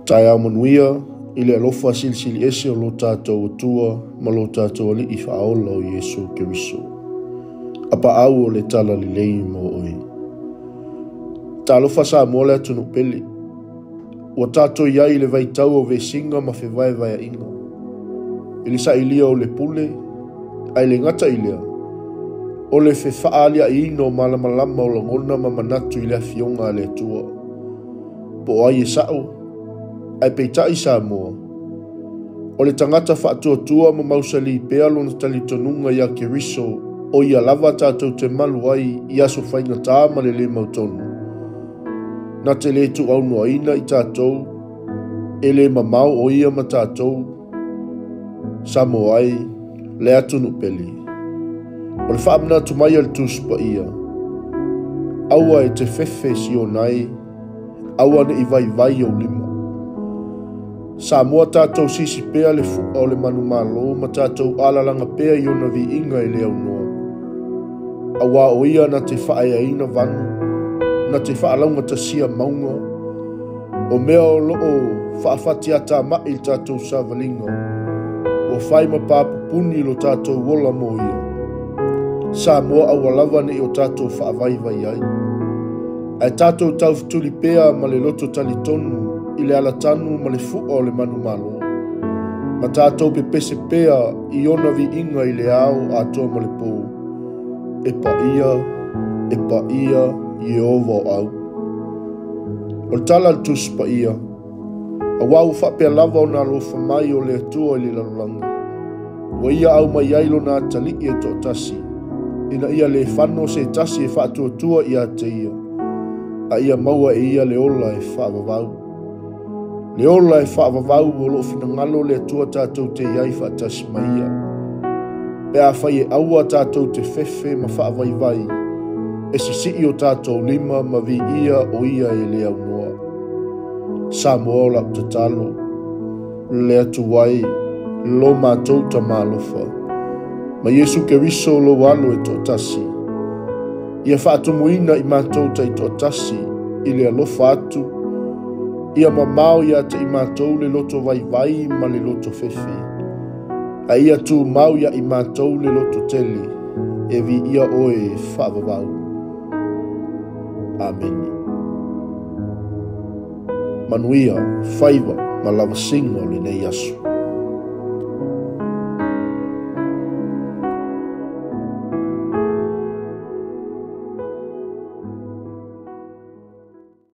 Taeao manuia i le alofa silisili ese o lo tatou Atua ma lo tatou Alii Faaola o Iesu Keriso. A paau o le talalelei mo oe. Talofa Samoa le atunuu pele. Ua tatou i ai i le vaitau o vesiga ma fevaevaeaiga. I le sailia o le pule, ae le gata i lea, o le fefaaliaina o malamalama o lagona ma manatu i le afioga a le Atua. Po o ai e sao, ae peitai Samoa, o le tagata faatuatua ma mausali pea lona talitonuga ia Keriso, o ia lava tatou te malu ai i aso faigata ma le le mautonu. Na te le tuuaunoaina i tatou, e le mamao o ia ma tatou, Samoa ai, le atunuu pele. O le faamanatu mai a le Tusi Paia, aua e te fefe Siona e, aua ne i vaivai ou lima. Samoa tatou sisi pea le fua o le manumalo ma tatou alalaga pea i ona viiga e le aunoa. Aua o ia na te faaeaina vanu, na te faalaugatasia mauga, o mea o loo faafatiatamai i le tatou savaliga, ua fai ma papupuni lo tatou ola mo ia. Samoa aua lava ne i o tatou faavaivai ai. Ae tatou taufetuli pea ma le loto talitonu i le alatanu ma le fua o le manumalo. Ma tatou pepese pea i ona viiga i le ao atoa ma le pō. E paia, e paia, Ieova o au. O le tala a le Tusi Paia, aua ua faapea lava ona alofa mai o le Atua i le lalolagi, ua ia aumai ai lona atalii e toatasi, ina ia le fano se tasi e faatuatua ia te ia, a ia maua e ia le ola e faavavau. Le ola e faavavau o loo finagalo le Atua tatou te iai faatasi ma ia. Pe afai e aua tatou te fefe ma faavaivai, e sisii o tatou lima ma viia o ia e le aunoa. Samoa o lau tatalo, le Atua e, lo matou tamalofa. Ma Iesu Keriso lou alo e toatasi. Ia faatumuina i matou taitoatasi i le alofa atu, ia mamao ia te i matou le loto vaivai ma le loto fefe. A ia tumau ia i matou le loto tele, e viia oe e faavavau. Amene. Manuia, faiva ma lavasiga o lenei aso.